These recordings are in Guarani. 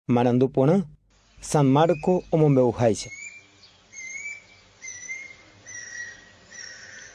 Marandu porã, San Marco omombe'uháicha.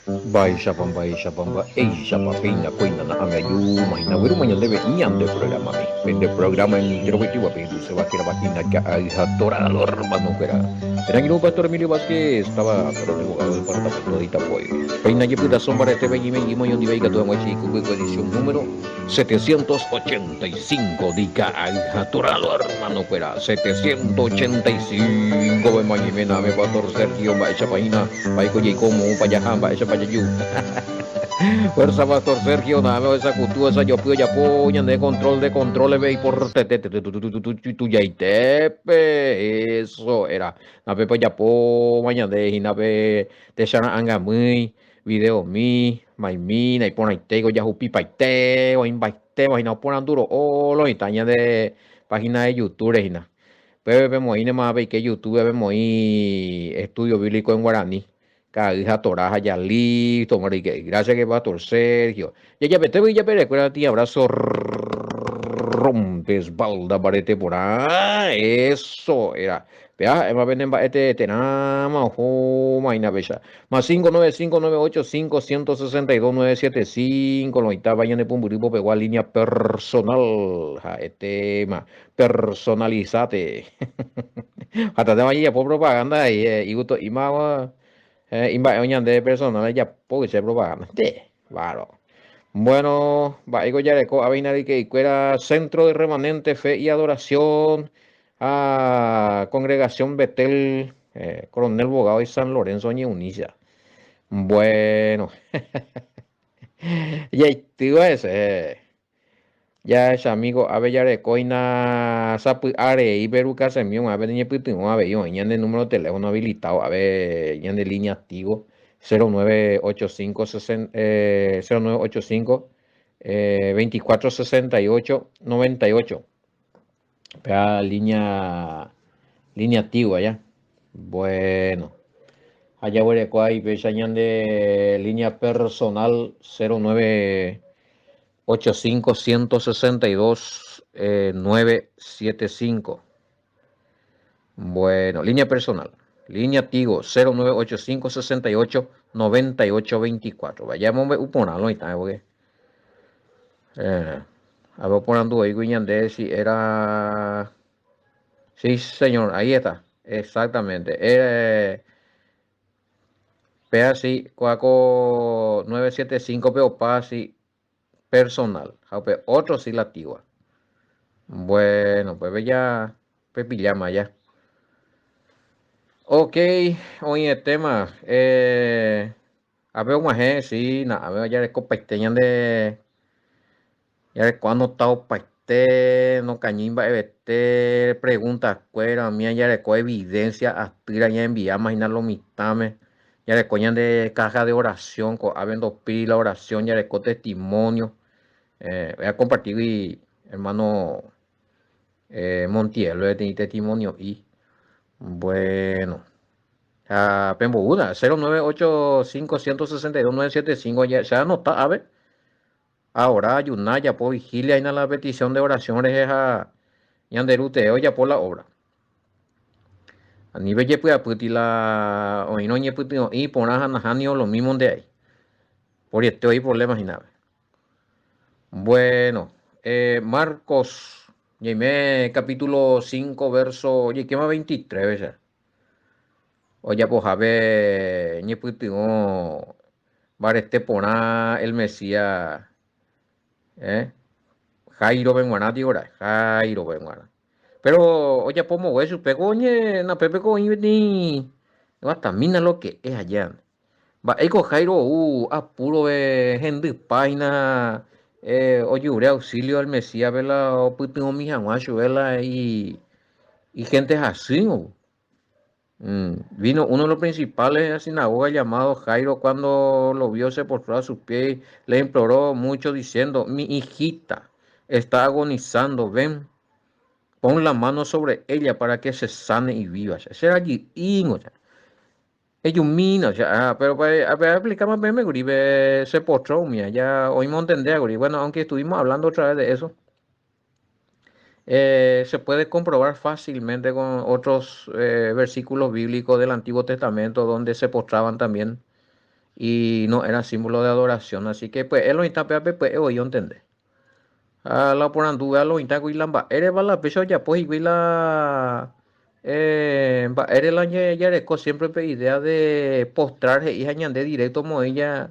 Mba'éichapa, mba'éichapa, mba'éichapa péina kóina na'ãme ajúma hína guerúma ñandéve ñande programa-mi. Pende programa enterovetéva pehenduséva hérava hína Ka'ay ha Torado hermano-kuéra. Térã irũ Pastor Emilio Vázquez táva Coronel Bogado departamento de Itapué. Péina jepytaso mbaretépe ñeime oñondive ikatu hag̃uáicha ikũmby ko edición número 785 dika ha Torado hermano-kuéra. 785 pe mañeména ame Pastor Sergio mba'éichapa hína mba'éiko jaiko moõpa jaha mba'éichapa jaju. Fuerza Pastor Sergio na'ame ohesakutu ohesajopy ojapo ñande control de control-pe iportete tujaitépe eso era napépe ojapóva ñande hína pe techara'ãngamýi videomi maimi naiporãitéiko jahupipaite oĩmbaitéva hína oporandu ro'o lo mitã ñande página de youtube-re hína pépe pemoĩnema peike youtube-pe pemoĩ estudio bíblico en guaraní Ka'ay ha Torá ha ya listo, hombre, y gracias que Pastor Sergio. Ya ya pete ya pere cuera ti abrazo rompe espalda parete por eso era. Vea, ema pene mba'ete terãma oho maina pecha. Más 59598 5 162 975 lo itaba ñane pumbyry popegua línea personal. Ha'ete ma personalizate. Hatãtéma ojejapo propaganda ahí igusto ima imba'e oñande personal ejapo che propaganda. Te, bárbaro. Bueno, mba'éiko jareko avei narike'ikuéra Centro de Remanente Fe y Adoración ha Congregación Betel Coronel Bogado y San Lorenzo oñeunicha. Bueno, jaitýva hese. Jahechami ko'ápe jarekóina sapy'a rei perukasemi og̃uahẽ pene ñepytyvõ avei oĩ ñande número teléfono habilitado ave ñande línea Tigo 0985 0985 2468 98 Péva línea línea Tigo aja. Bueno. Ha jaguereko ahí péicha ñande línea personal 0985 162 975. Bueno, línea personal. Línea Tigo 0985 68 98 24. Vaya mombe'u porã lo mitã porque Eh, a ver, oporandu oígui ñande si era... Sí, señor, ahí está. Exactamente. Eh, pe así, coaco 975 pe opa así personal. Ha upe otro sí la antigua. Bueno, pues ve ya, pe pillama ya. Ok, oĩ el tema. Eh, Ápe og̃uahẽ si na'áme jarekopaite ñande jareko anotaopaite nokañýi mba'evete pregunta-kuéra umíva jareko evidencia atýra ñaenviáma hína lo mitãme, jareko ñande caja de oración ko'ápe ndopíri la oración jareko testimonio voy a compartir-gui hermano Montiel peteĩ testimonio'i bueno. Ha pemboúna, 0985 162 975 ya se anota ave. Ahora ayuna, japo vigilia hína la petición de oración rehe ha ñande Ru tee ojapo la obra. Ani pejepy'apýti la oĩrõ ñepytyvõ'i porã ha nahánio lo mismo nde ai. Poriete oĩ problema hína ave. Bueno, eh, Marcos, ñaime capítulo 5 verso, jaikéma 23 veces. Ojapohápe ñepytyvõ mbarete porã el Mesías eh, Jáirope g̃uarã tio ra'e, Jáirope g̃uarã. Péro ojapo mogue chupe ko oñe napépe ko oĩ peteĩ guatamína lo que es allá. Mba'éiko Jairo ou apúrove hendypa hína eh, ojure auxilio al Mesíaspe la opytyvõmi hag̃ua chupe la ihénte hasýrõ. Vino uno de los principales de la sinagoga llamado Jairo, cuando lo vio se postró a sus pies y le imploró mucho diciendo, Mi hijita está agonizando, ven, pon la mano sobre ella para que se sane y viva. Ese era allí, Ejumína, ah, pero pa explicarme peẽme kuri pe se postró umía, ya oímos entender kuri. Bueno, aunque estuvimos hablando otra vez de eso. Se puede comprobar fácilmente con otros versículos bíblicos del Antiguo Testamento donde se postraban también y no era símbolo de adoración. Así que pues él lo está pepe pues oí entender. Ha la oporanduve a lo mitã kuri la mba'érepa la péicha ojapo hikuái la mba'ére la jareko siempre pe idea de postrar he'i ha ñande directo moĩ ja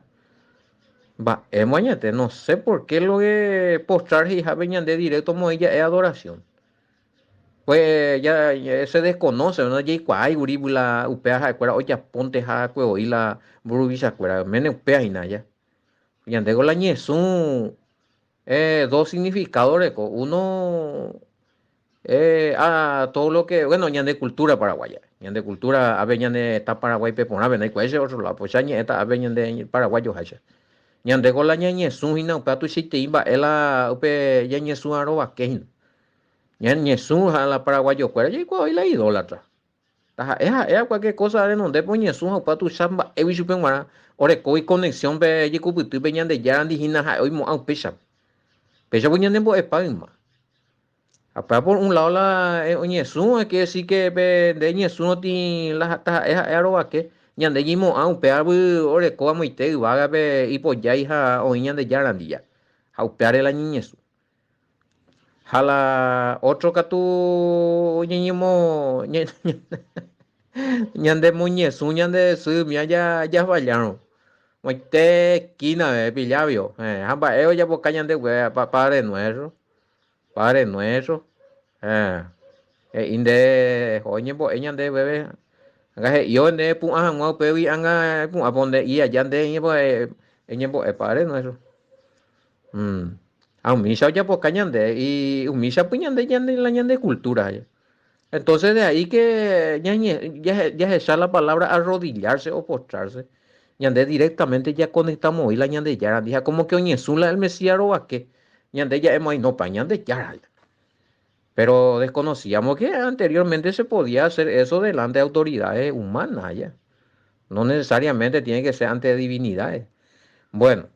mba'émo añete no sé por qué lo de postrar he'ihápe ñande directo moĩ ja'e adoración. Pues ya se desconoce, no jaikuaái kuri la upéva ha'ekuéra ojapónte ha voi la mburuvichakuéra, oiméne upéva hína ja. Ñandéko la ñesũ dos significado reko, uno a todo lo que, bueno, ñande cultura paraguaya, ñande cultura ápe ñane tetã Paraguáipe porãpe, ndaikuaái che otro lado, che añe'ẽta ápe ñande paraguayo háicha. Ñandéko la ñañesũ hína upéva tuichaitei mba'e la upe ñañesũva rovake hína. Ñañesũ ha la paraguayo-kuéra jaikuaa oĩ la idólatra. Taha'e ha'éva cualquier cosa renondépe oñesũ ha upéva tuicha mba'égui chupe g̃uarã orekógui conexión pe jekupytýpe Ñandejárandi hína ha'e oimo'ã upéicha. Péicha voi ñanembo'epa yma. Ha upéva por un lado la oñesũ hay que decir que pe nde ñesũrõti la taha'e ha'éva rovake ñande ñaimo'ã upévagui orekóva amoite yvágape ipojái ha oĩ Ñandejárandi ja. Ha upévare la ñañesũ. Ha la ótro katu ñañemo ñandemoñesũ ñande sy umía jafallárõ. Oite esquina-pe epillavio. Ha mba'e ojapoka ñande upéva Padre Nuestro, Padre Nuestro. He'i nde oñembo'e ñande upépe. Anga he'i nde epu'ã hag̃ua upégui ág̃a epu'ã po nde'i aja nde eñembo'e Padre Nuestro. Ha umícha ojapoka ñande y umícha pues ñande ñande la ñande cultura. Entonces de ahí que jahecha la palabra arrodillarse o postrarse, ñande directamente ya conectamos hoy la Ñandejára ndi ha como que oñesũ la el Mesías rovake, ñande ja'émo no pa Ñandejára. Pero desconocíamos que anteriormente se podía hacer eso delante de autoridades humanas ya. No necesariamente tiene que ser ante divinidades. Bueno,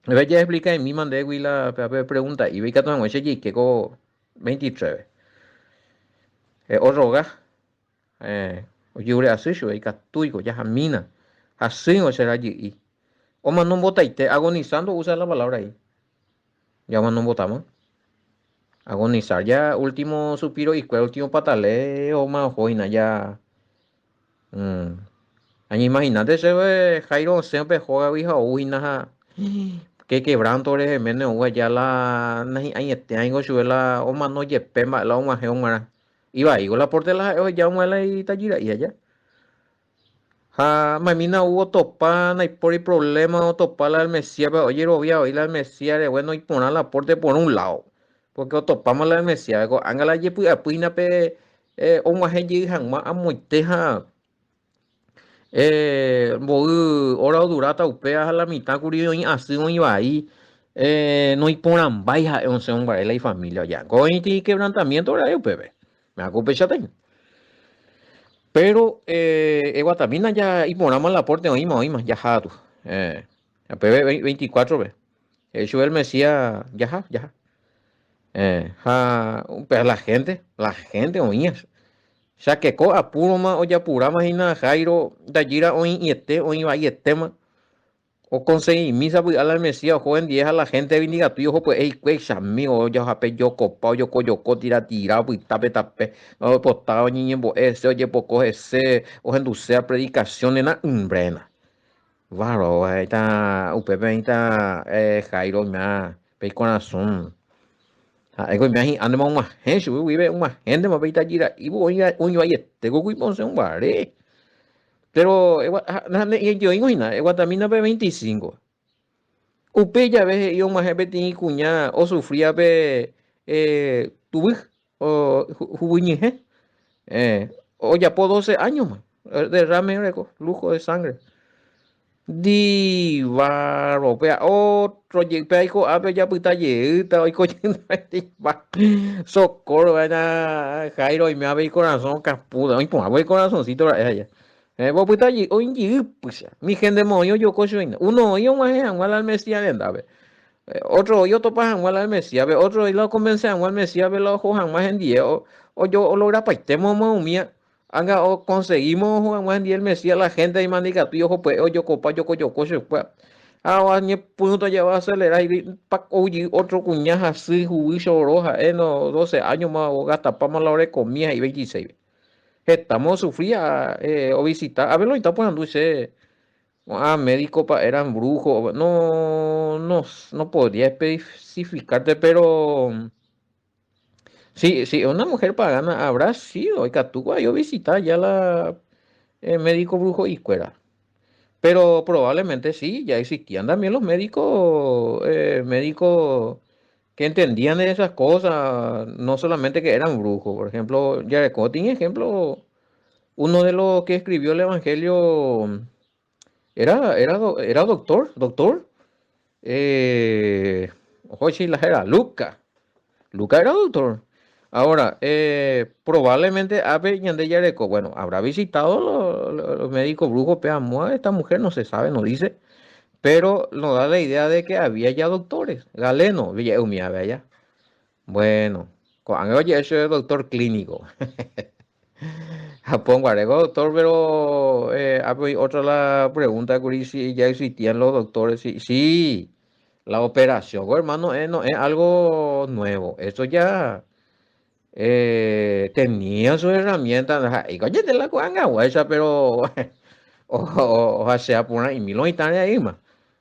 Eheja explica-imíma ndégui la pe pregunta'ive ikatu hag̃uáicha jeike ko 23-pe. Orroga, ojeure asy chupe ikatúiko jahamína, hasýrõ che rajy'i. Omano mbotaite, agonizando usa la palabra ahí. Ya omano mbotáma. Agonizar ya último suspiro'ikuéra, último pataleo-ma oho hína ya. Añeimahinánte chéve Jairo osẽ upe hógagui ha ou hína ha ke quebranto reheméne ou aja la nahi'ãietévaingo chupe la omano jepe mba'e la og̃uahẽ og̃uarã. Ivaíko la pórte la ha'e oheja og̃uahẽ la itajyra'i aja. Ha mamína ou otopa ndaipóri problema otopa la el Mesíaspe, ojerovia voi la el Mesíasre, bueno iporã la pórte por un lado, porque otopáma la el Mesíaspe, ko'ág̃a la jepy'apy hína pe Og̃uahẽ jey hag̃ua amoite ha mboy óra oduráta upéva ha la mitã kuri oĩ asy oĩ vai noiporãmbái ha'e osẽ omba'e la ifamília ojapo. Oĩti quebrantamiento ra'e upépe. Mérako upéichata hína. Péro eguatamína ja iporãma la pórte oĩma oĩma jaha katu. Upépe 24-pe. He'i chupe el Mesías jaha, jaha. Ha upéva la hénte, la hénte oĩa. Chakeko apúroma ojapuráma hína Jairo tajýra oĩ'ĩete, oĩ vaietéma. Okonseguimi sapy'a la Mesías oho hendie ha la hénte ndikatúi oho pya'e hikuái chamígo ojahape jokopa, ojokojoko, tiratira, opyta pe tape, oipota oñeñembo'e hese, ojepoko hese, ohenduséva predikasión nena ỹmbréna. Varo, oĩta upépe oĩta Jairo oiméva pe ikorasõ. Ha'éko oiméva hi'ántema og̃uahẽ chugui guive og̃uahẽntema pe itajyra'ívo oĩ vaietéko ku iposẽ guare. Péro ne'ĩjoĩngo hína, eguatamína pe 25. Upe jave he'i og̃uahẽ peteĩ kuña osufría pe tuvy huguyñyhẽ, ojapo doce áñoma, derrame oreko, flujo de sangre. Ndivárõ, upéva ótro jey, upéva iko'ápe ojapyta jeýta, oiko jeýta, socorro, Jairo oime avei ikorasõ okapúta, oĩporãvo ikorasõsíto ra'e aja. Opyta jey, oĩ jeýpycha, umi hénte moõi ojoko chupe, uno oĩ og̃uahẽ hag̃ua la Mesías rendápe. Otro oĩ otopa hag̃ua la Mesíaspe, otro oĩ la okonvense hag̃ua el Mesíaspe la oho hag̃ua hendie, olograpaitéma umía. Ág̃a okonseguíma oho hag̃ua hendie el Mesías, la hénte imandikatúi oho pya'e ojokopa ojokojoko chupekuéra. Ha oñepyrũta jave oaselera hikuái, pak ou jey ótro kuña hasy huguy choro ha'e no doce áñoma ogastapáma la orekomía he'i veintiséispe. Hetáma osufri ha ovisita, avei oĩta oporandu che Ko'ã médicopa eran brujo, no, no, no podría especificarte, pero si, si una mujer pagana habrá sido, ikatu kua ovisita ya la eh, médico brujo'ikuéra. Pero probablemente sí, ya existían también los médicos, eh, médicos que entendían de esas cosas, no solamente que eran brujos. Por ejemplo, jareko tiene ejemplo, uno de los que escribió el Evangelio era, era, era doctor, doctor. Eh, la era Lucas. Lucas era doctor. Ahora, eh, probablemente ápe ñande jareko, bueno, habrá visitado los, los médicos brujos, pero esta mujer no se sabe, no dice, pero nos da la idea de que había ya doctores. Galeno, allá. Bueno, ko'ág̃a oje'e che doctor clínico. Japón guareko doctor, pero eh, ápe oĩ otra la pregunta kuri si ya existían los doctores. Sí, sí, la operación, hermano, eh, no es algo nuevo. Eso ya eh, tenía su herramienta. Ha'éiko ajete la ko'ág̃aguáicha, pero ohachea porã'imi lo mitãre aíma.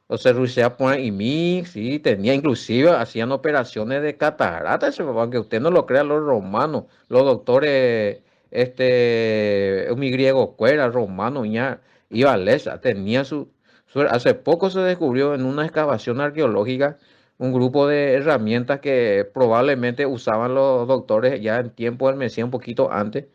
Oserruchea porã'imi, sí, tenía inclusive hacían operaciones de catarata, che papá, aunque usted no lo crea, los romanos, los doctores, este, umi griego-kuéra, romano, ña, ivalésa, tenía su, su, hace poco se descubrió en una excavación arqueológica un grupo de herramientas que probablemente usaban los doctores ya en tiempo del Mesías, un poquito antes,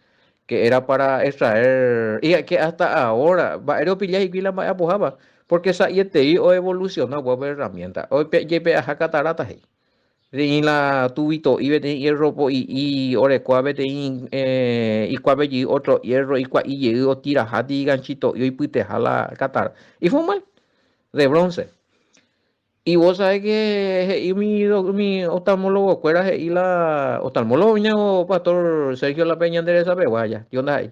que era para extraer, y que hasta ahora, mba'ére opilla hikuái la mba'e apoháva, porque sa'ieterei oevoluciona upéva herramienta, ojepe'aha catarata he'i. Peteĩ la tubito'i, peteĩ hierro po'i'i orekóva peteĩ ikuápe jey otro hierro ikua'i jey otiraháti iganchito'i oipyteha la catarata. Iformal, de bronce. Y vos sabés que he'i umi, umi oftalmólogo-kuéra he'i la oftalmólogo oĩngo pastor Sergio la pe ñande resapegua aja, tio ndaha'éi.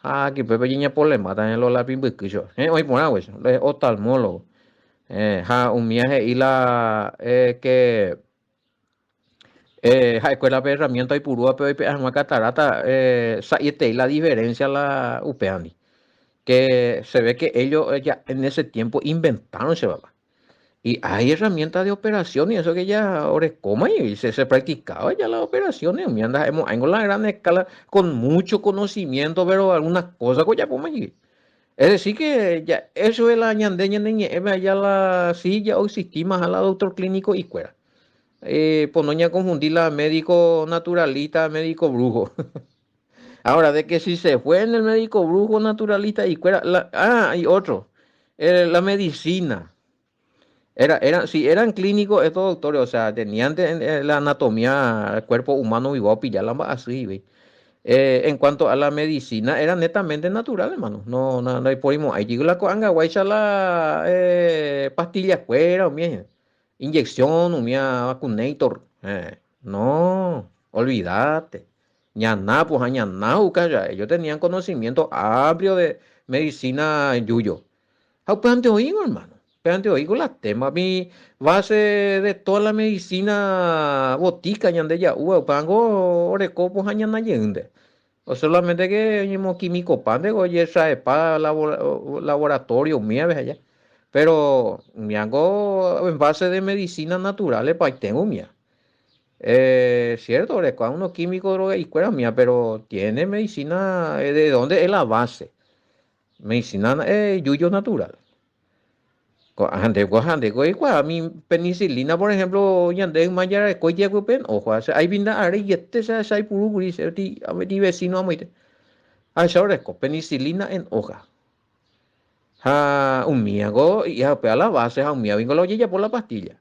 Ha kipépe ñañepolema también lo lápiz mbyky chupe. Eh, oĩ porã guéicha, el oftalmólogo. Eh, ha umía he'i la eh, que eh, ha'ekuéra pe herramienta oipurúva pe oipe'a hag̃ua catarata eh, sa'ieterei la diferencia la upévandi. Que se ve que ellos ya en ese tiempo inventaron che papá. Y hay herramientas de operación y eso que ya orekóma y se, se practicaba ya las operaciones. Umi anda ha'emo'ãingo la gran escala con mucho conocimiento, pero algunas cosas ko ojapóma jey. Es decir que ya eso es la ñande ñane ñe'ẽme allá la sí ya oexistíma la doctor clínico ikuéra. Eh, pono ñaconfundi la médico naturalista, médico brujo. Ahora, de que si se fue en el médico brujo naturalista y cuera, la, ah, y otro, eh, la medicina. Era, era, si eran clínicos estos doctores, o sea, tenían la anatomía del cuerpo humano y pillar la así, eh, en cuanto a la medicina, era netamente natural, hermano. No, no, no hay por ahí la ko'ag̃aguáicha la eh, pastilla fuera, inyección, umía vacunator. Eh, no, olvídate. Ñana, pues ñana, ellos tenían conocimiento amplio de medicina yuyo. Ha upévante oĩgo, hermano. Upévante oĩgo la tema. Mi base de toda la medicina botica ñande ja'úva upévango oreko pohã ñana jeýnte. O solamente que oñemoquimicopánte ojetraepa laboratorio umíave allá. Pero umíango en base de medicina natural epaite umía. Eh, cierto, oreko unos químicos droga y cuera mía, pero tiene medicina, eh, ¿de dónde es la base? Medicina eh, yuyo natural. Ko'ã oikuaa mi penicilina, por ejemplo, ñande yma jarekói jakuepe, ojo, aipinda areiete che aipuru kuri che peteĩ vecino amoite. Ahecha oreko penicilina en hoja. Ha umíago upéva la base ha umíaguingo la ojejapo la pastilla.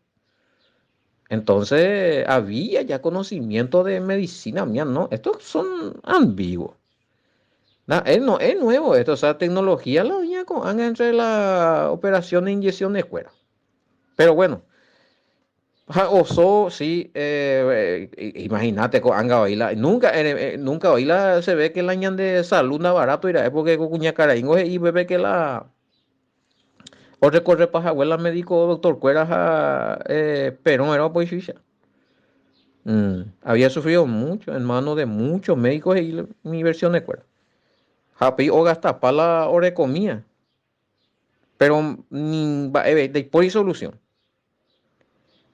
Entonces, había ya conocimiento de medicina mía, no, estos son ambiguos. Na, es, no, es nuevo esto, o sea, tecnología la oña ko'ág̃a entre la operación e inyección de escuela. Pero bueno, Ha oso, sí, imaginate ko'ág̃a oĩ la, nunca, nunca oĩ la se ve que la ñande salud ndabarátoi ra'e porque ko kuñakaraíngo he'i upépe que la orecorrepa hague la médico doctor kuéra ha perõ era opoi chuicha. Había sufrido mucho en mano de muchos médicos he'i mi versiones kuéra. Ha upéi ogastapa la orekomía. Pero ni mba'eve, ndaipóri solución.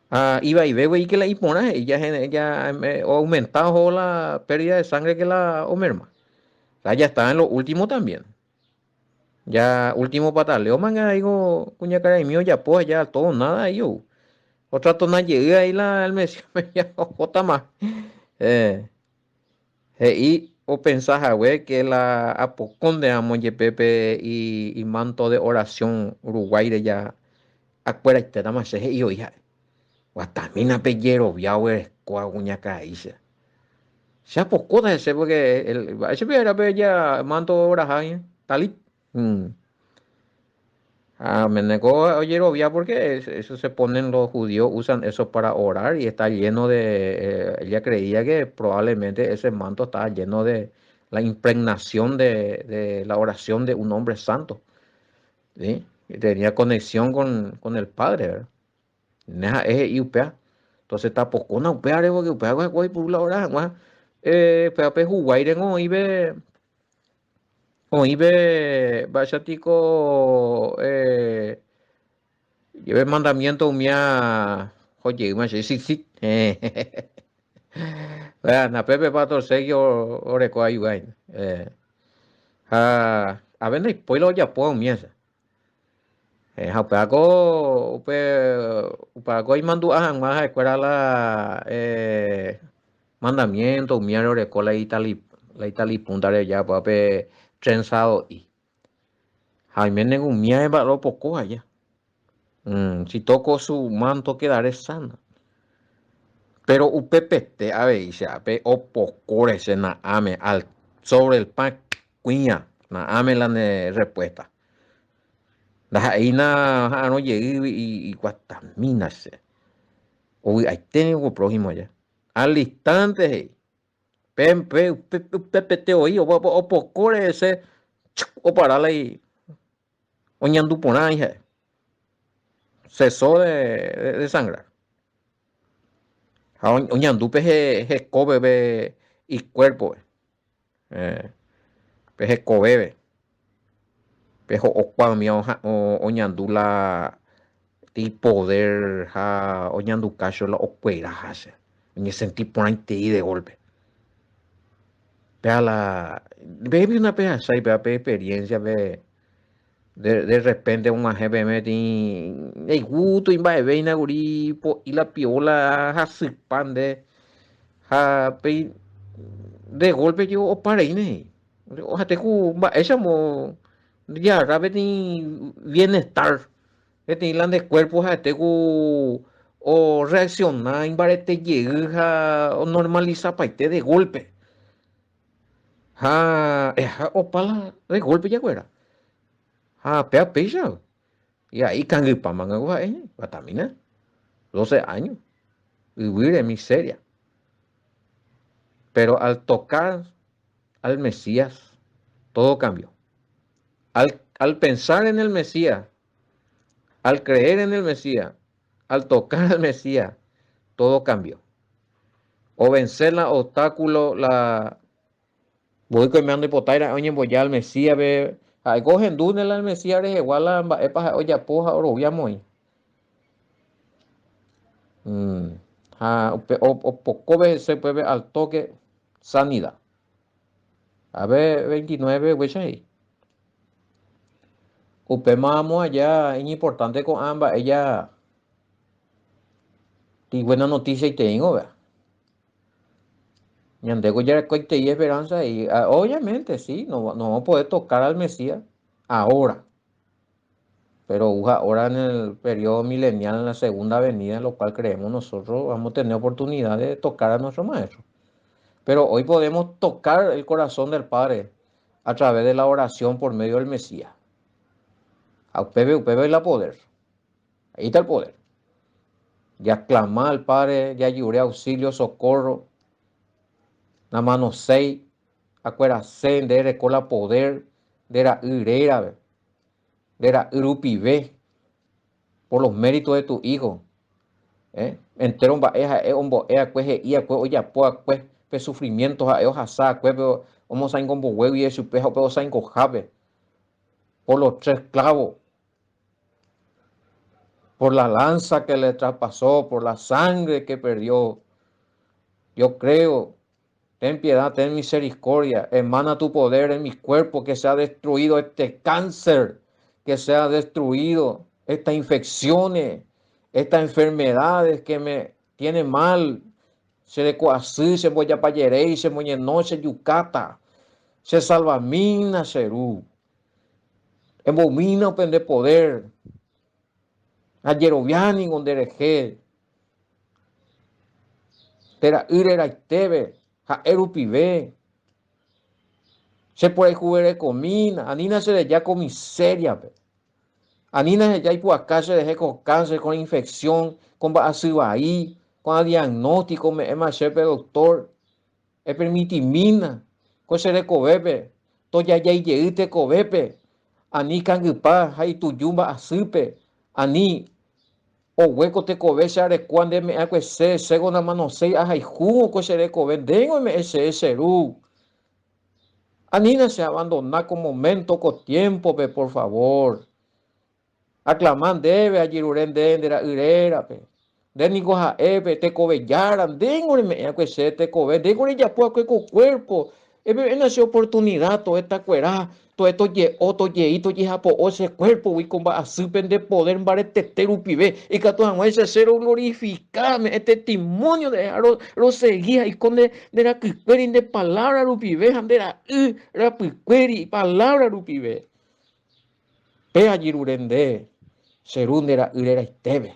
Ha ivaive guei que la iporã he'i ya ya oaumenta oho la pérdida de sangre que la omerma. O sea, ya está en lo último también. Ya último pataleo manga digo kuñakaraimi ojapo ya todo nada ahí ou. Otratona jey ahí la el Mesías ya ohótama. Eh, He'i opensa hague ke la apokónte ramo jepe pe imanto de oración ruguáire ja akueraitétama che, he'i voi ha'e. Guatamína pe jerovia oguerekóva kuñakaraícha. Che apokóta hese porque mba'éicha pe árape ja manto oraha hína, talit. Ha omeneko ojerovia porque eso se ponen los judíos usan eso para orar y está lleno de ella creía que probablemente ese manto estaba lleno de la impregnación de, de la oración de un hombre santo. ¿Sí? Y tenía conexión con, con el Padre, ¿verdad? Ne ha'e he'i upéva. Entonces tapokóna upévare porque upéva ko oipuru la hora hag̃ua eh, upéva pe huguáirengo oĩ pe oĩ pe mba'éicha tiko eh, pe mandamiento umía ojeýma che sí sí Péa pépe pastor Sergio oreko ayuda hína eh, ha ave ndaipói la ojapóva umía che. Ha upévako upe upévako imandu'a hag̃ua ha'ekuéra la mandamiento umíare oreko la itali la italipúntare ojapóva pe trensado'i. Ha oiméne umíare mba'e opoko aja. Si toco su manto quedaré sana. Pero upepete avei che ápe opokóre che na'ãme al sobre el pan kuiã na'ãme la ne respuesta. Ndaha'éina ha'arõ jeýgui iguatamína che. Ovy'aite niko prójimo aja. Al instante he'i. Pe pe upepete voi opokóre hese opara la oñandu porã ha'e. Cesó de de sangrar. Ha oñandu pe hekópe pe icuérpope. Pe hekovépe. Pe ho'okua umi oñandu la ipoder ha oñanduka chupe la okueraha che. Oñesenti porãitei de golpe. Péa la péicha ndapehasái péa pe experiencia pe de repente og̃uahẽ peẽme peteĩ igústo imba'evéina kuri po'i la piola hasypa nde ha péi de golpe jepe opa reíne he'i. Ha'ete ku mba'éichamo jaharra peteĩ bienestar peteĩ la nde cuerpo ha'ete ku orreacciona imbarete jey ha onormalizapaite de golpe. Ha eha opa la de golpe jakuera. Ha péa péicha. Y ahí ikangypáma ko ha'e, guatamína. 12 años. Yvýre miseria. Pero al tocar al Mesías, todo cambió. Al, al pensar en el Mesías, al creer en el Mesías, al tocar al Mesías, todo cambió. Ovencer la obstáculo la voi ko oime ndoipotái ra'e oñemboja al Mesías-pe, ha'éko ohendúne la Mesías rehegua la mba'épa ha'e ojapo ha orovia moĩ. Ha upe opokóve hese upépe al toque sanidad. Ave 29 upéicha he'i. Upéma amo aja iñimportante ko'ã mba'e ja Ti buena noticia iteĩngo vea. Ñandéko jarekoitei esperanza y ah, obviamente sí, no, no vamos a poder tocar al Mesías ahora. Pero ahora en el periodo milenial, en la segunda venida, lo cual creemos nosotros, vamos a tener oportunidad de tocar a nuestro Maestro. Pero hoy podemos tocar el corazón del Padre a través de la oración por medio del Mesías. A upépe, upépe la poder. Ahí está el poder. Jaclama al Padre, jajure auxilio, socorro, namanoséi, akuerase nde reko la poder nde ra'y rérape, nde ra'y rupive, por los méritos de tu Hijo. Eh? Entero mba'e ha'e ombo'e akue, he'i akue, ojapo akue, pe sufrimiento ha'e ohasa akue, pe omosaingo mbogue guive chupe ha upe osaingohápe, por los tres clavos, por la lanza que le traspasó, por la sangre que perdió. Yo creo, ten piedad, ten misericordia, emana tu poder en mi cuerpo, que se ha destruido este cáncer, que se ha destruido estas infecciones, estas enfermedades que me tienen mal, che reko asy, che mbojapajeréi, che moñeno, che jukáta, che salvamína che Ru. Embomína upe nde poder, ajerovia ningo nde rehe, nde ra'y reraitépe, ha'e rupive. Che porayhuverekomína, anína che reja ko misériape. Anína heja ipu'aka che rehe ko cáncer, ko infección, ko mba'asy vai, ko'ã diagnóstico ome'ẽma chéve doctor. Epermitimína ko che rekovépe tojajái jey tekovépe, ani kangypa ha ituju mba'asýpe, ani ogue ko tekove che arekóva nde me'ẽakue che, chéko namanoséi ahayhúvo ko che rekove, ndéngo eme'ẽ chéve che Ru. Anína che abandona ko momento, ko tiempo-pe, por favor. Aklama ndéve, ajerure nde nde ra'y rérape. Nde niko ha'e pe tekove Jára, ndéngo reme'ẽ va'ekue che tekove, ndéngo rejapo va'ekue ko kuérpo. Eme'ẽna che oportunida to'e takuera, to'e toje'o, tojei, tojehapo'o che kuérpogui ko mba'asýpe nde podér mbaretete rupive, ikatu hag̃uáicha che roglorifika, ame'ẽ testimónio nde ha rosegi aiko nde rakykuéri nde palávra rupive ha nde ra'y rapykuéri ipalávra rupive. Pe ajerure nde, che Ru nde ra'y reraitépe.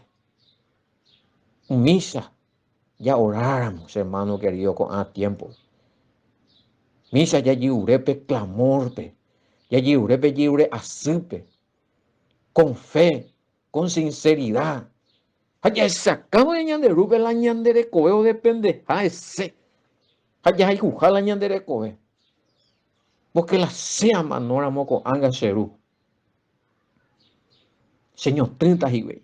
Umícha ja'oráramo, che hermano querido, ko'ã tiempo. Mícha jajerure pe clamor-pe, jajerure pe jerure asýpe, con fe, con sinceridad. Ha jahechakãvo ñande Rúpe la ñande rekove odependeha hese, ha jahayhuha la ñande rekove. Porque la che amanóramo ko'ág̃a che Ru, che ñotỹta hikuái.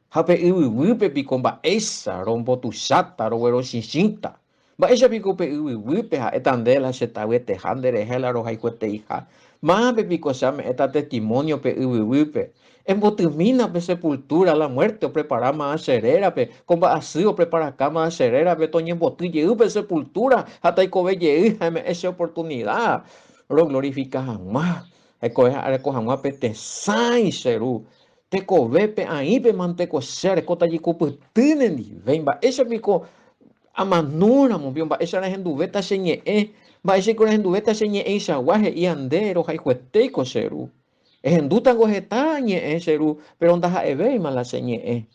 Ha pe yvyguýpe piko mba'éicha rombotuicháta, roguerochichĩta? Mba'éicha piko pe yvyguýpe ha'éta nde la che tavyeteha nderehe la rohayhueteiha? Mávape piko che ame'ẽta testimónio pe yvyguýpe? Embotymína pe sepultúra, la muérte opreparáma che rérape, ko mba'asy opreparakáma che rérape, toñemboty jey pe sepultúra ha taikove jey ha eme'ẽ che oportunida roglorifika hag̃ua, aikove ha areko hag̃ua pe tesãi che Ru. Tekovépe aĩpe mante ko che arekóta jekopyty nendive. Mba'éicha piko amanóramo pio, mba'éicha rehenduvéta che ñe'ẽ, mba'éicha rehenduvéta che ñe'ẽichagua he'íva nde rohayhuetéiko che Ru. Ehendútango heta ñe'ẽ che Ru, péro ndaha'evéima la che ñe'ẽ.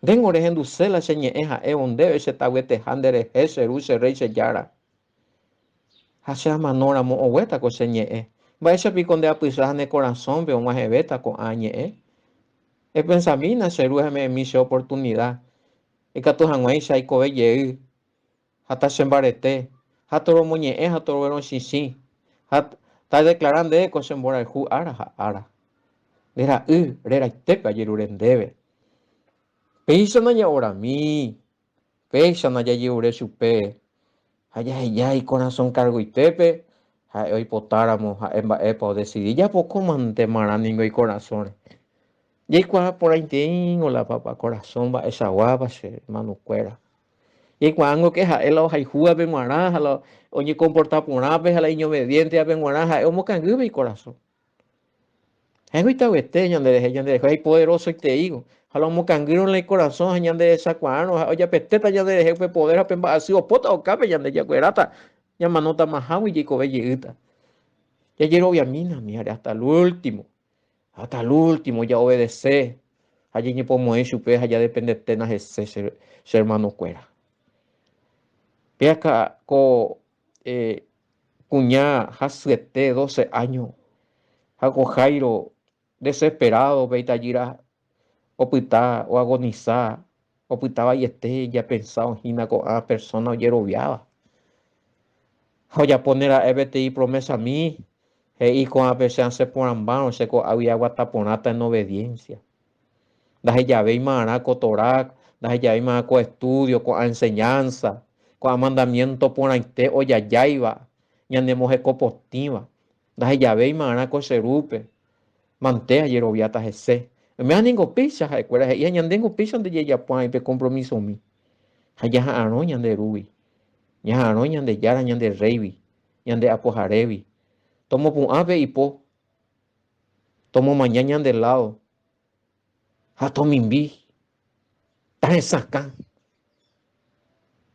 Ndéngo rehenduse la che ñe'ẽ ha'évo ndéve che tavyeteha nderehe, che Ru, che Rréi, che Jára. Ha che amanóramo oguéta ko che ñe'ẽ. Mba'éicha piko nde apysa ha ne korasõme og̃uahẽvéta ko'ã ñe'ẽ? Epensamína, che Ru, eme'ẽmi che oportunida ikatu hag̃uáicha aikove jey ha tachembarete, ha toromoñe'ẽ ha toroguerochichĩ, ha tadeklara ndéve ko che mborayhu ára ha ára. Nde ra'y reraitépe ajerure ndéve. Péicha naña'orami, péicha najajerure chupe, ha jaheja ikorasõ kargoitépe, ha'e oipotáramo ha'e mba'épa odesidi, japoko mante marã ningo ikorasõre. Jaikuaa porãiteíngo la papa korasõ mba'echaguápa che hermanokuéra. Jaikuaángo ke ha'e la ohayhúvape g̃uarã ha la oñekomporta porãpe ha la iñobediéntevape g̃uarã ha'e omokangýpe ikorasõ. Ha'éngo itavyete ñanderehe, ñanderehe ha ipoderosoiteígo. Ha la omokangýrõ la ikorasõ ha ñanderechakuaárõ ha'e ojapetéta ñanderehe upe poder ha pe mba'asy opóta okápe ñande jakueráta, ñamanótamahágui jaikove jeýta. Jajeroviamína mihare hasta el último. Hasta el último jaobedece ha jañepomoĩ chupe ha jadependeténa hese che, che hermanokuéra. Péa ko eh, kuña hasyete 12 áño ha ko Jairo desesperado pe itajýra opyta oagonisa. Opyta vaiete japensa hína ko'ã persóna ojeroviáva. Ha ojapóne ra'e peteĩ promesami, he'i ko'ãpe che asẽ porãmbárõ che ko'águi aguata porãta en obediencia. Ndahejavéima arã ko Torá, ndahejavéima arã ko estudio, ko'ã enseñanza, ko'ã mandamiento porãite ojajáiva, ñanemohekopotĩva. Ndahejavéima arã ko che Rúpe, mante ajeroviáta hese. Oiméva ningo péicha ha'ekuéra he'i ha ñandéngo péichante jajapo pe kompromisomi. Ha jaha'arõ ñande Rúgui, ñaha'arõ Ñandejára ñande Rréigui, ñande Apoharégui. Tomopu'ã pe ipo, tomomaña ñande ládo ha tomimbi, tahesakã.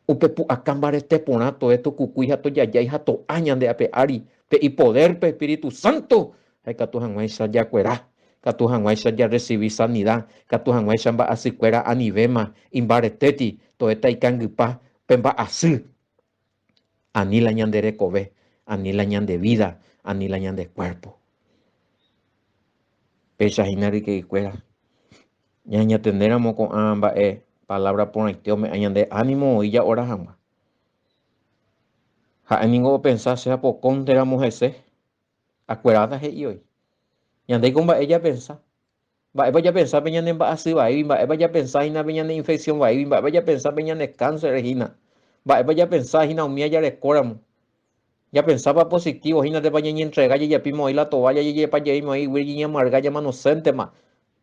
Upe pu'aka mbarete porã toe tokukúi ha tojajái ha to'a ñande ape ári pe ipoder pe Espíritu Santo ha ikatu hag̃uáicha jakuera, ikatu hag̃uáicha jarresivi sanida, ikatu hag̃uáicha mba'asykuéra anivéma imbaretéti toéta ikangypa pe mba'asy. Ani la ñande rekove, ani la ñande vida, ani la ñande cuerpo. Péicha hína ryke'ykuéra. Ñañatendéramo ko'ã mba'e palávra porãite ome'ẽ ñande ánimo oĩ ja'ora hag̃ua. Ha'e ningo opensa che apokónteramo hese, akueráta he'i oĩ. Ñandéiko mba'e japensa. Mba'épa japensa pe ñane mba'asy vaígui, mba'épa japensa hína pe ñane infección vaígui, mba'épa japensa pe ñane cáncer hína, mba'épa japensa hína umíva jarekóramo. Japensápa positivo hína tépa ñañentrega jajapíma oĩ la toalla jajepa jeýma oĩ yvýre ñañamarga ñamanoséntema.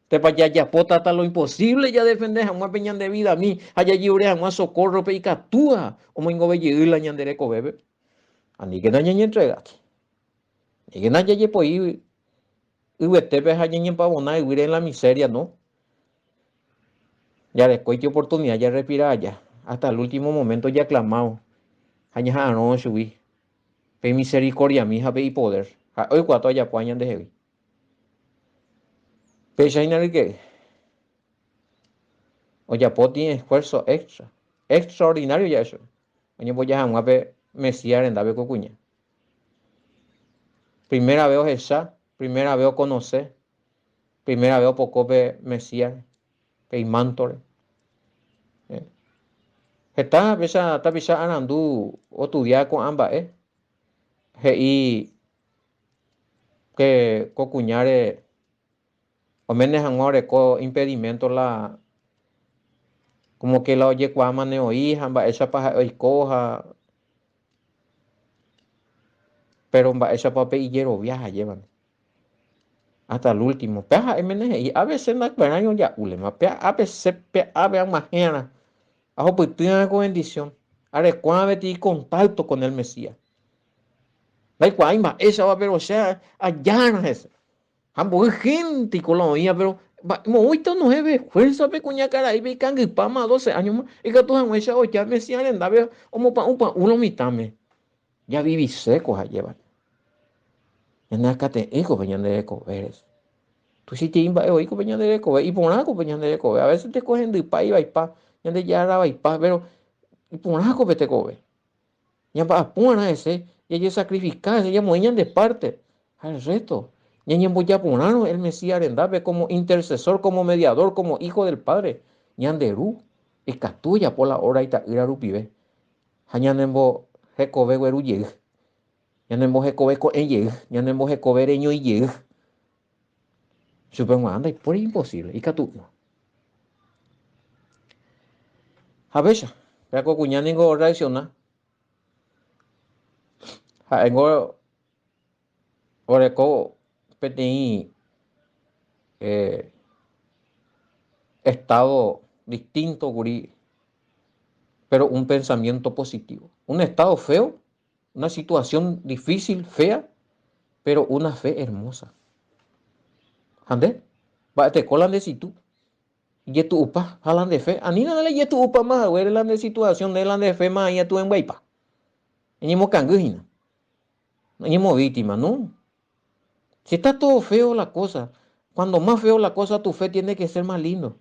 Tépa jajapóta hasta lo imposible jadefende hag̃ua pe ñande vidami ha jajerure hag̃ua socorro pe ikatúva omoingove jey la ñande rekovépe. Aníkena ñañentregati. Aníkena jajepoi yvyetépe ha ñañempavona yvýre en la miseria, no. Jarekóiti oportunidad jarrespira aja, hasta el último momento jaclamávo ha ñaha'arõ chugui pe imisericordiami ha pe ipoder. Ha'e oikuaáta ojapóva ñandehegui. Péicha hína ryke'y. Ojapóti esfuerzo extra, extraordinario ja'e chupe, oñemboja hag̃ua pe Mesías rendápe ko kuña. Primera vez ohecha, primera vez okonose, primera vez opoko pe Mesías, pe imántore. Heta péicha tapicha arandu ostudia ko'ã mba'e, he'i ke ko kuñáre oméne hag̃ua oreko impedimento la como que la ojekuaámane oĩ ha mba'éichapa ha'e oiko ha Péro mba'éichapa pe ijerovia hajévante. Hasta el último. Péa ha'e mene he'i, avese ndakuerái oja'úlema. Péa ápese péa ápe ag̃uahẽarã. Ahupytýarã ko bendición. Arekuaa peteĩ contacto con el Mesías. Ndaikuaái mba'éichapa péro che ajárã hese. Ha mboy hénteiko la oĩva, péro moõita onohẽve fuérsa pe kuñakaraípe ikangypáma doce áñoma, ikatu hag̃uáicha oja Mesías rendápe omopa'ũpa'ũ lo mitãme. Javiviséko ha'éva. Ñane akate'ỹko pe ñande rekovére. Tuichaitei mba'e oĩko pe ñande rekove, iporãko pe ñande rekove. A veces teko hendypa ivaipa, Ñandejára vaipa, péro iporãko pe tekove. Ñamba'apo va'erã hese, jajesakrifika hese, ñamoĩ ñande párte. Ha el résto, ñañemboja porãrõ el Mesías rendápe kómo intersesór, kómo mediadór, kómo Hijo del Padre, ñande Ru ikatu ojapo la óra Ita'ýra rupive ha ñanembohekove gueru jey, ñanembohekove ko'ẽ jey, ñanembohekove reñói jey. Chupe g̃uarã ndaipóri imposible, ikatu'ỹ. Ha péicha, péa ko kuña ningo orreacciona. Ha'éngo oreko peteĩ eh, estado distinto kuri, pero un pensamiento positivo. Un estado feo, Una situación difícil, fea, pero una fe hermosa. Ha nde? Mba'eteko la nde situ? Ijetu'upa ha la nde fe? Anína la ijetu'upáma haguére la nde situación, nde la nde fe ma aĩ embyaipa. Eñemokangy hína. Eñemo víctima, no. Si está todo feo la cosa, cuando más feo la cosa, tu fe tiene que ser más lindo.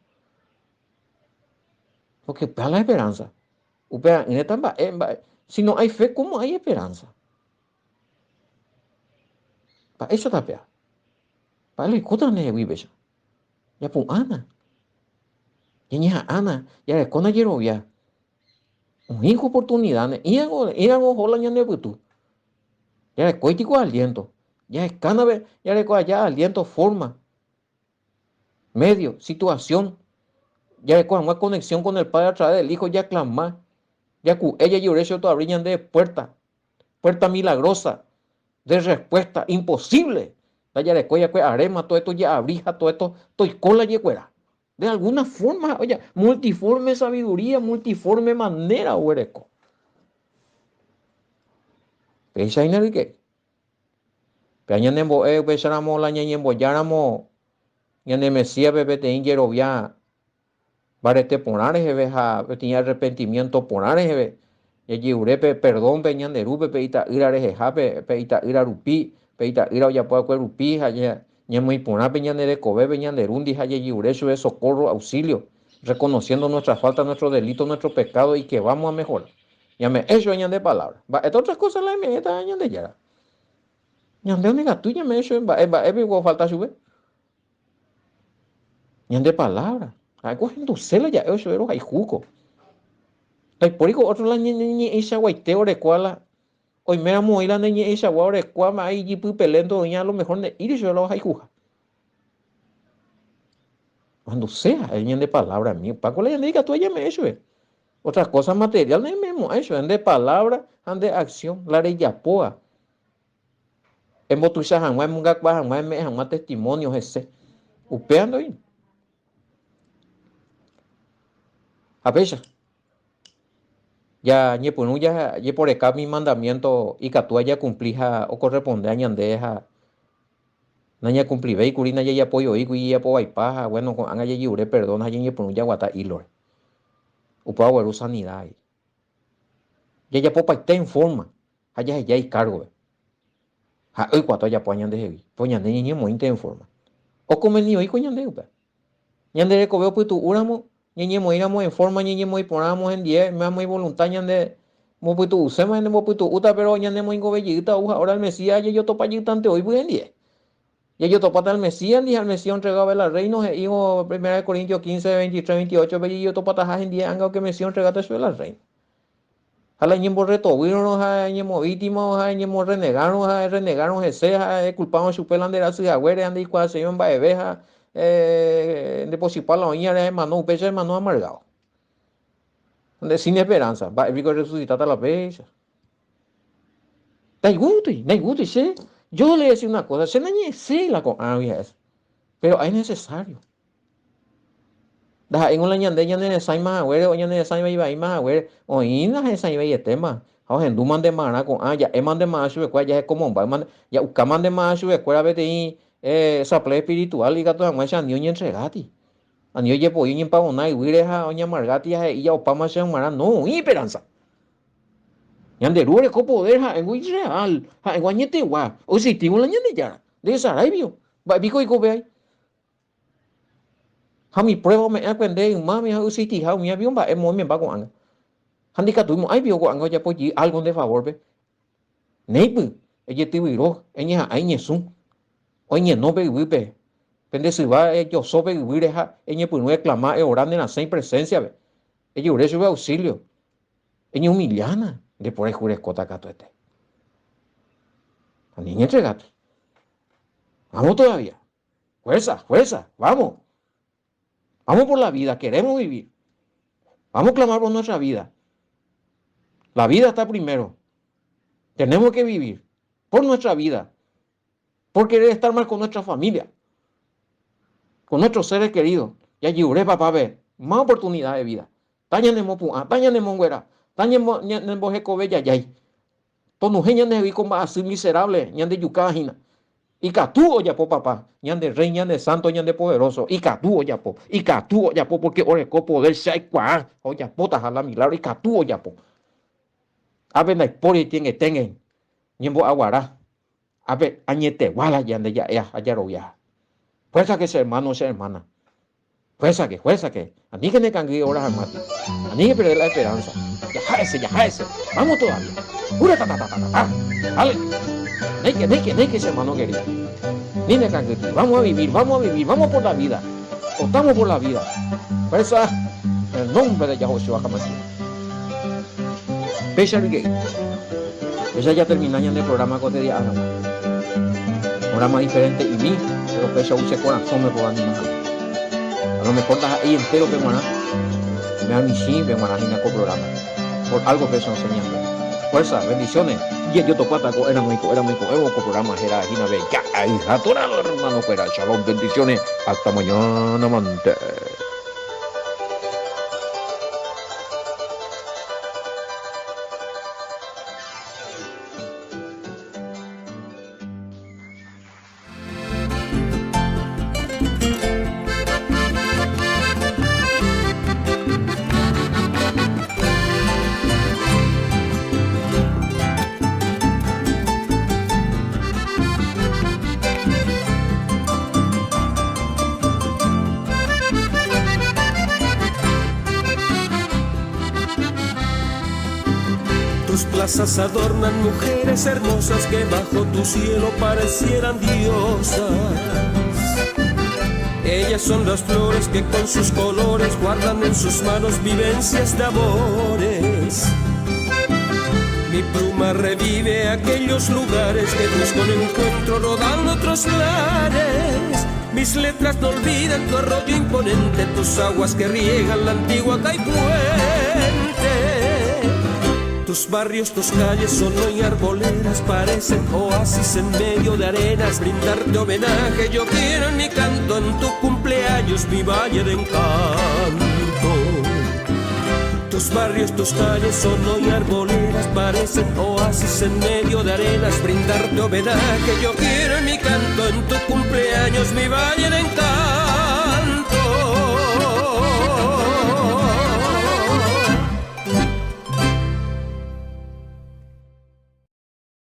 Porque upéva la esperanza. Upea'ỹreta mba'e, mba'e. Si no hay fe, ¿cómo hay esperanza? Mba'éichata péva? Mba'e la oikóta ndehegui péicha? Japu'ãna. Ñañeha'ãna, jarekóna jerovia. Oĩ ko oportunidad ne'ĩrango oho la ñande pytu. Jarekóiti ko aliento. Jahekána pe jareko aja aliento forma, medio, situación, jareko hag̃ua conexión con el Padre a través del Hijo, jaklama, jaku'e jajerure che otoavri ñande puerta, puerta milagrosa de respuesta imposible ndajarekói va'ekue aréma toeto ja'avri ha toeto toiko la jekuera. De alguna forma, oja, multiforme sabiduría, multiforme manera oguereko. Péicha hína ryke'y. Péva ñanembo'e upéicharamo la ñañembojáramo ñane Mesíaspe peteĩ jerovia mbarete porã reheve ha peteĩ arrepentimiento porã reheve, jajerure pe perdón pe ñande Rúpe pe Ita'ýra rehehápe, pe Ita'ýra rupi, pe Ita'ýra ojapo va'ekue rupi ha Ñamoĩ porã pe ñande rekovépe ñande Rúndi ha jajerure chupe socorro, auxilio, reconociendo nuestra falta, nuestro delito, nuestro pecado y que vamos a mejorar. Ñame'ẽ chupe ñande palabra. Mba'éta otras cosa la eme'ẽta Ñandejára? Ñande oñekatu ñame'ẽ chupe mba'e mba'épe ofalta chupe. Ñande palabra. Ha'éko ohenduse la ja'éva chupe rohayhúko. Ndaipóriko otro la ñe'ẽichaguaite orekóva la Oiméramo oĩ la ne ñe'ẽichagua orekóva mba'e ijypypelénto oĩ a lo mejor nde'íri chupe la ohayhuha. Ohenduse ha'e ñande palabra mi, opáko la ñande ikatu ñame'ẽ chupe. Otra cosa material nañame'ẽmo'ãi chupe, nde palabra ha nde acción la rejapóva embotuicha hag̃ua, emongakuaa hag̃ua, eme'ẽ hag̃ua testimonio hese. Upéva ndoĩri. Ha péicha. Ñañepyrũ jajeporeka umi mandamiénto ikatúva jakumpli ha okorrespondéva ñandéve ha nañakumplivéi kuri ndajajapói voi kuri jajapo vaipa ha guéno ko'ág̃a jajerure perdón ha ñañepyrũ jaguata ílore. Upéva ogueru sanida avei. Jajapopaite en fórma ha jaheja ikárgope. Ha'e oikuaáta ojapóva ñandehegui, péro ñande ñañemoĩnte en fórma. Okonveni voi ko ñande upéva. Ñande rekove opytu'úramo, ñañemoĩramo en forma, ñañemoĩ porãramo hendie, oiméramo ivoluntad ñande mbopytu'uséma, ñande mbopytu'úta, pero ñanemoingove jeýta ou ha'óra el Mesías jajotopa jeytante oípy hendie. Jajotopáta el Mesías ndi ha el Mesías ontregave la reino, he'ívo Primera de Corintios 15, 23, 28 pe jajotopataha hendie ánga oke Mesías ontregáta chupe la reino. Ha la eñemborretovýrõ ha eñemovíctima ha eñemorrenegárõ ha errenegárõ hese ha ekulpárõ chupe la nde rasy haguére ha ndeikuaaseírõ mba'eve ha ndepochypa la oĩva rehe emano upéicha emano amargado. Nde sin esperanza, mba'e piko erresucitáta la péicha. Ndaigústoi, ndaigústoi che, yo le decir una cosa, che nañe'ẽséi la ko'ãgui ha'e, pero hay necesario. Ndaha'éingo la ñande ñaneresãima haguére o ñaneresãivaivaíma haguére, oĩ nahesãivaietéma ha ohendúma ndemarã ko'ã, ja'éma ndemarã chupekuéra, jahekomombáyma, ja'ukáma ndemarã chupekuéra peteĩ saple espiritual ikatu hag̃uáicha ani oñentregáti, ani ojepoi oñempavona yvýre ha oñamargáti ha he'i ja'opáma che g̃uarã, no, oĩ esperanza. Ñande Ru oreko poder ha'éngo irreal, ha'éngo añetegua, oexistívo la Ñandejára, ndehesarái piko, mba'e piko oiko upéva. Ha umi prueba ome'ẽ va'ekue nde ymáme ha oexistija umíva piko mba'e moĩmemba ko'ág̃a. Ha ndikatúi mo'ãi piko ko'ág̃a ojapo jey álgo nde favórpe. Néipy, ejetyvyro, eñeha'ã eñesũ, oñeno pe yvýpe, pe nde syva ejoso pe yvýre ha eñepyrũ eklama, eora ne rasẽ ipresénsiape, ejerure chupe auxilio, eñehumillána, nde porayhu rekóta katuete. Ani eñentregáta. Vamos todavía. Fuerza, fuerza, vamos. Vamos por la vida, queremos vivir. Vamos a clamar por nuestra vida. La vida está primero. Tenemos que vivir por nuestra vida, por querer estar más con nuestra familia, con nuestros seres queridos. Jajerure papápe más oportunidad de vida. Tañanemopu'ã, tañanemonguera, tañanembohekove jajái. Tonohẽ ñandehegui ko mba'asy miserable ñandejukáva hína. Ikatu ojapo Papa, ñande Rey, ñande Santo, ñande Poderoso. Ikatu ojapo, ikatu ojapo porque oreko poder che aikuaa ha ojapótaha la milagro, ikatu ojapo. Ápe ndaipóri tiengeténge ñembo'aguara, ápe añetegua la ñande ja'éa ha jaroviaha. Fuérzake che hermano, che hermana. Fuérzake, fuérzake. Aníke nekangy ora hag̃uáti. Aníke perder la esperanza. Jaha ese, jaha ese. Vamos todavía. Ura-ta-ta-ta-ta-ta. Dale. Néike, néike, néike che hermano querido. Ni nekangýti. Vamos a vivir, vamos a vivir, vamos por la vida. Optamos por la vida. Fuerza. En el nombre de Yahoshua Hamashiach. Péicha rupi péicha ya termina ñande programa ko día ára. Programa diferente imi, pero péicha ou che korasõme po anima hag̃ua. A lo mejor ndaha'éi entero pe g̃uarã, me michĩ pe g̃uarã hína ko programa. Por algo péicha osẽ ñande. Fuerza, bendiciones. Jejotopáta ko'ẽramo iko'ẽramo iko'ẽvo ko programa héra hína pe Ja'ayhatorã hermano kuéra. Shalom, bendiciones. Hasta mañana mante. Tus plazas adornan mujeres hermosas que bajo tu cielo parecieran diosas. Ellas son las flores que con sus colores guardan en sus manos vivencias de amores. Mi pluma revive aquellos lugares que busco un encuentro rodando otros lares. Mis letras no olvidan tu arroyo imponente, tus aguas que riegan la antigua Caipuente. Tus barrios, tus calles son hoy arboleras, parecen oasis en medio de arenas. Brindarte homenaje yo quiero en mi canto, en tu cumpleaños, mi valle de encanto. Tus barrios, tus calles son hoy arboleras, parecen oasis en medio de arenas. Brindarte homenaje yo quiero en mi canto, en tu cumpleaños, mi valle de encanto.